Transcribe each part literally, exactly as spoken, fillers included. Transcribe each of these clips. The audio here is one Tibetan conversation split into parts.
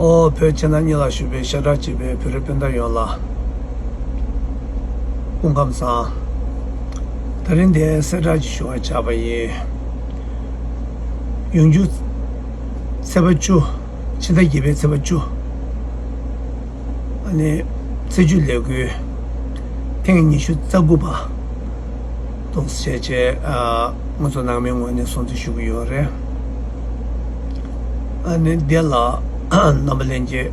ཨོ། བོད་ཕྱི་ནང་གཉིས་ལ་བཞུགས་པའི་ཤ་ཁྲག་གཅིག་པའི་བོད་རིགས་སྤུན་ཟླ་ཡོངས་ལ་སྐུ་ཁམས་བཟང་། ད་རིང་འདིར་གསལ་བསྒྲགས་ཅིག་ཞུ་བར་བཅར་བ་ཡིན། ཡོང་རྒྱུ་ཚེས་པ་བཅུ། ཕྱི་ཟླ་བརྒྱད་པའི་ཚེས་པ་བཅུ། ཨ་ནི་ཚེས་བཅུ་ལས་འགུལ་ཐེངས་ཉི་ཤུ་རྩ་དགུ་པ་འདུག་ཟེར་བྱས་ཨ་ང་ཚོ་ནང་མིའི་ངོས་ནས་སྲུང་བརྩི་ཞུ་གི་ཡོད་རེད། ཨ་ནི་འདི་ལ་རྣམ་པ་ལྷན་རྒྱས་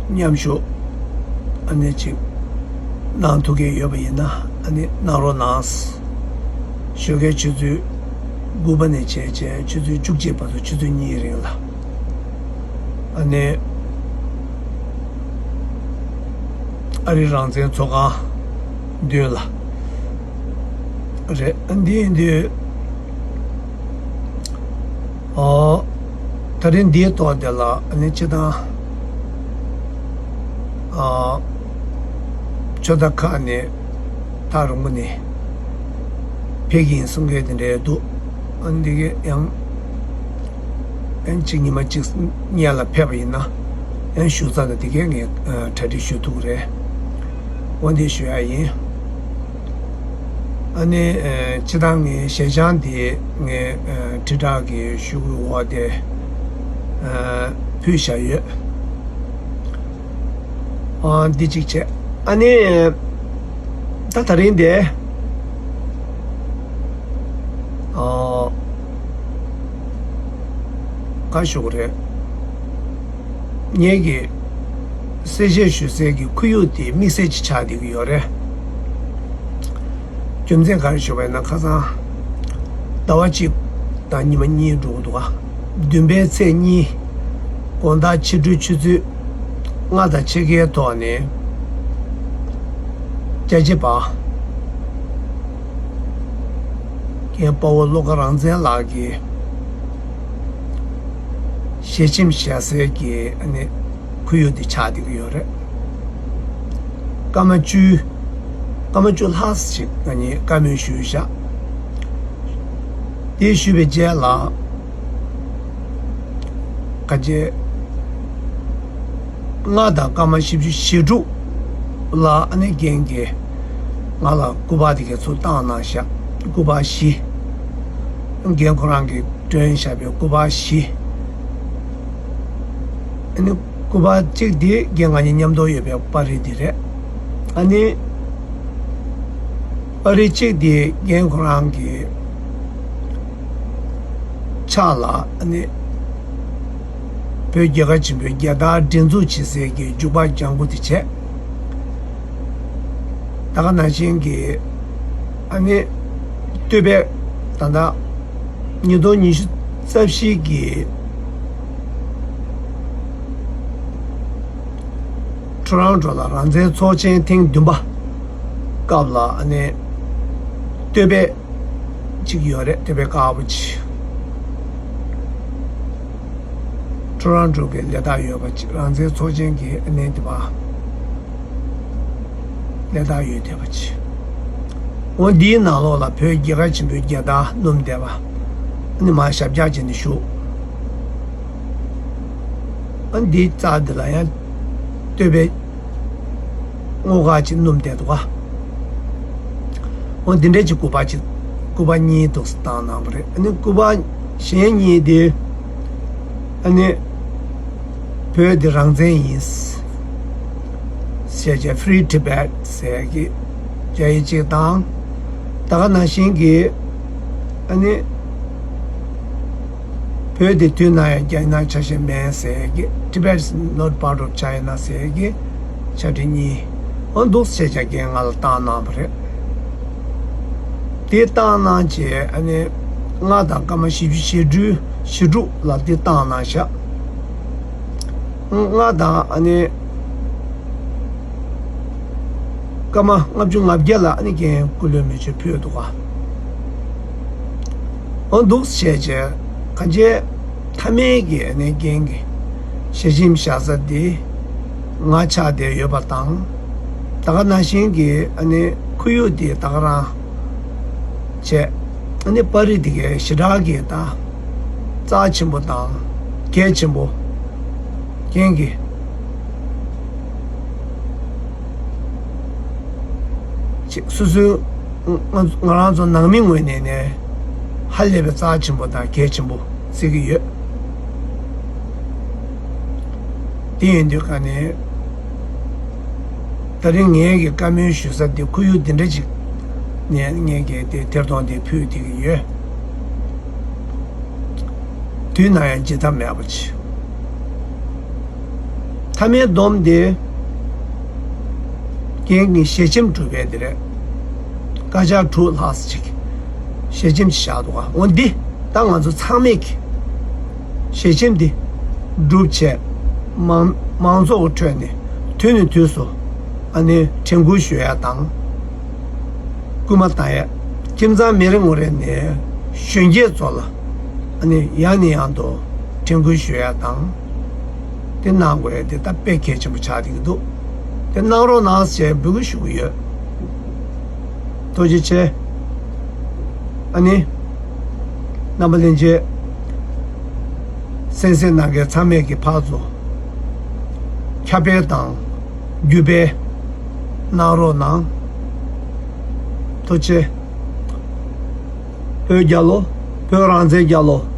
མཉམ་ཞུགས་ཨ་ནི་ཅིག་གནང་ཐུབ་ཀྱི་ཡོད་པ་ཡིན་ན་ཨ་ནི་གནང་རོགས་གནང་། ཞོགས་ཀའི་ཆུ་ཚོད་དགུ་པ་ནས་བྱས་བྱས་ཆུ་ཚོད་བཅུ་གཅིག་བར་དུ་ཆུ་ཚོད་གཉིས་རིང་ལ། ཨ་ནི་ཨ་རིའི་རང་བཙན་ཚོགས་ཁང་མདུན་ལ་རེད། ཨ་འདི་ཡིན་དུས་ཨོ། ད་རིང་འདིའི་ཐོག་དེ་ལ་ཨ་ནི་སྤྱི་བཏང་ཨ་ཆོས་ཚོགས་ཁག་ནས་ད་རུང་ནས་ཕེབས་ཀྱི་ཡིན་གསུང་མཁན་དེ་འདྲ་འདུག་ཨ་འདི་གས་ཡང་ཡང་གཅིག་ཉི་མ་གཅིག་སྔོན་ལ་ཕེབས་པ་ཡིན་ན་ཡང་བཞུགས་ས་ན་དེ་གས་ངས་གྲ་སྒྲིག་ཞུ་ཐུབ་ཀྱི་རེད། འོ་འདི་ཞུ་ཡ་ཡིན། ཨ་ནི་ཨ་སྤྱི་བཏང་ངའི་ཞལ་བྱང་འདི་ངས་ཨ་དྲིལ་བསྒྲགས་ཀྱི་ཞུ་གི་འོག་དེ་ཨ་ཕུལ་བཞག་ཡོད། ཨ་འདི་གཅིག་བྱས། ཨ་ནི་ད་ད་རིང་དེ་ཨ་ག་ཞུ་གི་རེད། ངེད་ཀྱི་གསལ་བཤད་ཞུ་སའི་གི་ཁོར་ཡུག་དེ་དམིགས་བསལ་ཅིག་ཆགས་བསྡད་ཀྱི་ཡོད་རེད། རྒྱུ་མཚན་ག་རེ་ཞུ་བ་ཡིན་ན་ཁ་སང་ཟླ་བ་གཅིག་དང་ཉི་མ་གཉིས་འགྲོ་གི་འདུག་ག་བདུན་པའི་ཚེས་གཉིས་དགོང་དག་ཕྱི་དྲོའི་ཆུ་ཚོད་ལྔ་དང་ཕྱེད་ཀའི་ཐོག་ནས་རྒྱལ་གཅེས་པ་རྒན་དཔའ་བོ་བློ་དགའ་རང་བཙན་ལགས་ཀྱི་ཞལ་ཆེམས་བཞག་སའི་གི་ཨ་ནི་ཁོར་ཡུག་དེ་ཆགས་བསྡད་ཀྱི་ཡོད་རེད། སྐར་མ་བཅུ། སྐར་མ་བཅུ་ལྷག་ཅིག་ང་གཉིས་བཀའ་མོལ་ཞུས་བཞག་དེ་ཞུས་པའི་རྗེས་ལ་ག་རྗེས་ལྔ་དང་སྐར་མ་བཞི་བཅུ་ཞེ་དྲུག་ལ་ཨ་ནི་རྒན་གྱིས་ང་ལ་སྐུ་པར་དེ་གས་ཚུར་བཏང་གནང་བཞག་སྐུ་པར་བཞི། རྒན་ཁོ་རང་གིས་སྒྲོན་བཞག་པའི་སྐུ་པར་བཞི། ཨ་ནི་སྐུ་པར་གཅིག་དེ་རྒན་ང་གཉིས་མཉམ་དུ་ཡོད་པའི་པར་རིས་དེ་རེད། ཨ་ནི་པར་རིས་གཅིག་དེ་རྒན་ཁོ་རང་གི་ཕྱག་ལ་ཨ་ནི་བོད་རྒྱལ་ཁབ་ཆེན་པོའི་རྒྱལ་དར་སྒྲེང་འཛུགས་བྱེད་སའི་གི་འཇུག་པ་ལྗང་གུ་དེ་བྱས། ད་ག་ནང་བཞིན་གྱི་ཨ་ནི་བསྟོད་པའི་ད་ལྟ་ཉིས་སྟོང་ཉི་ཤུ་རྩ་བཞི་གི་ཊོ་རོན་ཊོ་ལ་རང་བཙན་ཚོགས་ཆེན་ཐེངས་བདུན་པ་སྐབས་ལ་ཨ་ནི་བསྟོད་པའི་གཅིག་ཡོད་རེད། བསྟོད་པའི་དཀར་པོ་གཅིག་ཊོ་རོན་ཊོ་གི་ལས་རྟགས་ཡོད་པ་གཅིག་རང་བཙན་ཚོགས་ཆེན་གྱི་ཨ་ནི་དེ་པ་ལས་རྟགས་ཡོད་བསྡད་པ་གཅིག་འོ་འདིའི་ནང་ལོགས་ལ་བོད་རྒྱལ་ཁབ་ཆེན་པོའི་རྒྱལ་དར་སྣུམ་བསྡད་པ་ཨ་ནི་མར་ཞབས་བཀྱག་བྱས་ནས་བཞུགས། ཨ་ནི་འདིའི་རྩ་འདི་ལ་ཡང་བསྟོད་པའི་སྔོ་དཀར་གྱི་སྣུམ་བསྡད་འདུག་ག་འོ་འདི་འདྲས་ཀྱི་སྐུ་པར་གཅིག་སྐུ་པར་གཉིས་འདུག་སེ་བཏང་གནང་བ་རེད། ཨ་ནི་སྐུ་པར་གཞན་གཉིས་དེ་ཨ་ནི་བོད་འདི་རང་བཙན་ཡིན་ཟེར་བྱས་Free Tibet ཟེར་གྱི་རྒྱ་ཡིག་གཅིག་དང་། ད་ག་ནང་བཞིན་གྱི་ཨ་ནི་བོད་དེ་དུས་ནམ་ཡང་རྒྱ་ནག་ཆ་ཤས་མིན་ཟེར་གྱི། Tibet is not part of China ཟེར་གྱི་ཕྱག་བྲིས་གཉིས། འོ་འདུག་སེ་བྱས་རྒན་ང་ལ་བཏང་གནང་བ་རེད། དེ་བཏང་གནང་བྱས་ཨ་ནི་ལྔ་དང་སྐར་མ་བཞི་བཅུ་ཞེ་དྲུག་ཞེ་དྲུག་ལ་དེ་བཏང་གནང་བཞག་ལྔ་དང་ཨ་ནི་སྐར་མ་ལྔ་བཅུ་ང་བརྒྱད་ལ་ཨ་ནི་རྒན་སྐུ་ལུས་མེ་མཆོད་ཕུལ་འདུག་ག་འོ་འདུག་སེ་བྱས་བྱས་གང་བྱས་མཐའ་མའི་གི་ཨ་ནི་རྒན་གྱི་ཞལ་ཆེམས་བཞག་ས་དེ་ང་ཆགས་བསྡད་ཡོད་པ་དང་། ད་ག་ནང་བཞིན་གྱི་ཨ་ནི་ཁོར་ཡུག་དེ་ད་ག་རང་བྱས། ཨ་ནི་པར་རིས་དེ་གའི་ཞེ་དྲག་གི་ད་རྩ་ཆེན་པོ་དང་ གལ་ཆེན་པོ། རྐྱེན་གྱིས། ཅིག་སོ་སོའི་ང་ང་རང་ཚོ་ནང་མི་ངོས་ནས་ནས་ཧ་ལས་པའི་རྩ་ཆེན་པོ་དང་གལ་ཆེན་པོ་བརྩི་གི་ཡོད། དེ་ཡིན་དུས་ཀ་ནས། ད་རིང་ངས་ཀྱི་བཀའ་མོལ་ཞུ་ས་དེ་ཁོར་ཡུག་འདི་འདྲ་ཅིག་ནས་ངས་ཀྱི་དེ་ཐེར་གཏོང་དེ་ཕུལ་བསྡད་ཀྱི་ཡོད། དུས་ནམ་ཡང་བརྗེད་ཐབས་མེད་པ་ཅིག་མཐའ་མའི་སྡོམ་དེ། རྐྱེན་གྱིས་ཞལ་ཆེམས་གྲུབ་པའི་དེ་རེད། དཀར་ཆག་དྲུག་ལྷག་ཙམ་ཅིག་ཞལ་ཆེམས་ཅིག་བཞག་འདུག་ག་འོ་འདི་ད་ང་ཚོ་ཚང་མས་ཀྱི་ཞལ་ཆེམས་འདི་སྒྲུབ་བྱས། མང་མང་ཚོགས་ཀྱི་ཁྲོད་ནས་དུས་ནས་དུས་སུ་ཨ་ནི་དྲན་སྐུལ་ཞུ་ཡ་དང་། སྐུལ་མ་བཏང་ཡ། ཁྱིམ་ཚང་མི་རེ་ངོ་རེ་ནས་གཞོན་སྐྱེས་ཚོ་ལ་ཨ་ནི་ཡང་ནས་ཡང་དུ་དྲན་སྐུལ་ཞུ་ཡ་དང་། དེ་གནང་དགོས་ཡ་དེ་ད་དཔེ་གལ་ཆེན་པོ་ཆགས་བསྡད་ཀྱི་འདུག་དེ་གནང་རོགས་གནང་ཞེས་འབོད་སྐུལ་ཞུ་གི་ཡོད། ཐུགས་རྗེ་ཆེ། ཨ་ནི། རྣམ་པ་ལྷན་རྒྱས། གསན་གཟིགས་གནང་མཁན་ཚང་མས་ཀྱི་ཕར་ཚུར་ཁྱབ་སྤེལ་དང་བརྒྱུད་སྤེལ་གནང་རོགས་གནང་། ཐུགས་རྗེ་ཆེ། བོད་རྒྱལ་ལོ། བོད་རང་བཙན་རྒྱལ་ལོ།